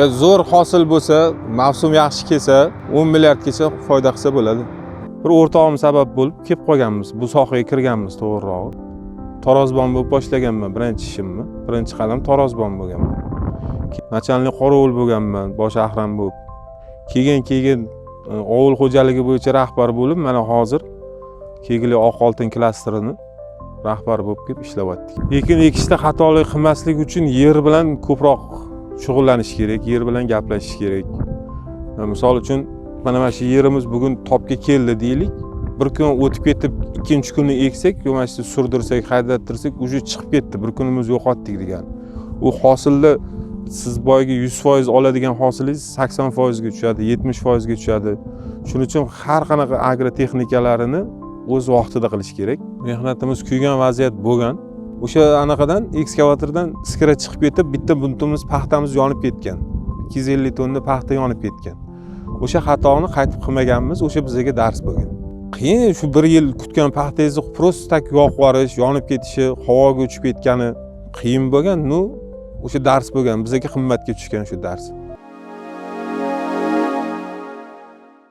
Zo'r hosil bo'lsa, mavsum yaxshi kelsa, 10 milliardgacha foyda qilsa bo'ladi. Bir o'rtog'im sabab bo'lib kelib qolganmiz, bu sohaga kirganmiz to'g'rirog'i. Tarozbon bo'lib boshlaganman birinchi ishimni. Birinchi qadam tarozbon bo'lganman. Начальник qorovul bo'lganman, bosh охран bo'lib. Keyin ovul xo'jaligi bo'yicha rahbar bo'lib, mana hozir Kegili oq oltin klasterini rahbari bo'lib kelib ishlayaptik. Ekin ekishda xatolik qilmaslik uchun yer bilan ko'proq shug'ullanish kerak, yer bilan gaplashish kerak. Misol uchun, mana shu yerimiz bugun topga keldi deylik. Bir kun o'tib ketib, ikkinchi kuni eksak, yo mana shu surdirsak, haydattirsak, уже chiqib ketdi, bir kunimiz yo'qotdik degani. U hosilni siz boyagi 100% oladigan hosilingiz 80% ga tushadi, 70% ga tushadi. Shuning uchun har qanaqa agrotexnikalarini o'z vaqtida qilish kerak. Mehnatimiz kuygan vaziyat bo'lgan. O'sha anaqadan, ekskavatordan искра chiqib ketib, bitta buntimiz paxtamiz yonib ketgan. 250 tonna paxta yonib ketgan. O'sha xatoni qaytib qilmaganmiz, o'sha bizga dars bo'lgan. Qiyin shu bir yil kutgan paxtangizni просто так yoqib yuborish, yonib ketishi, havoga uchib ketgani qiyin bo'lgan. Ну, o'sha dars bo'lgan, bizga qimmatga tushgan shu dars.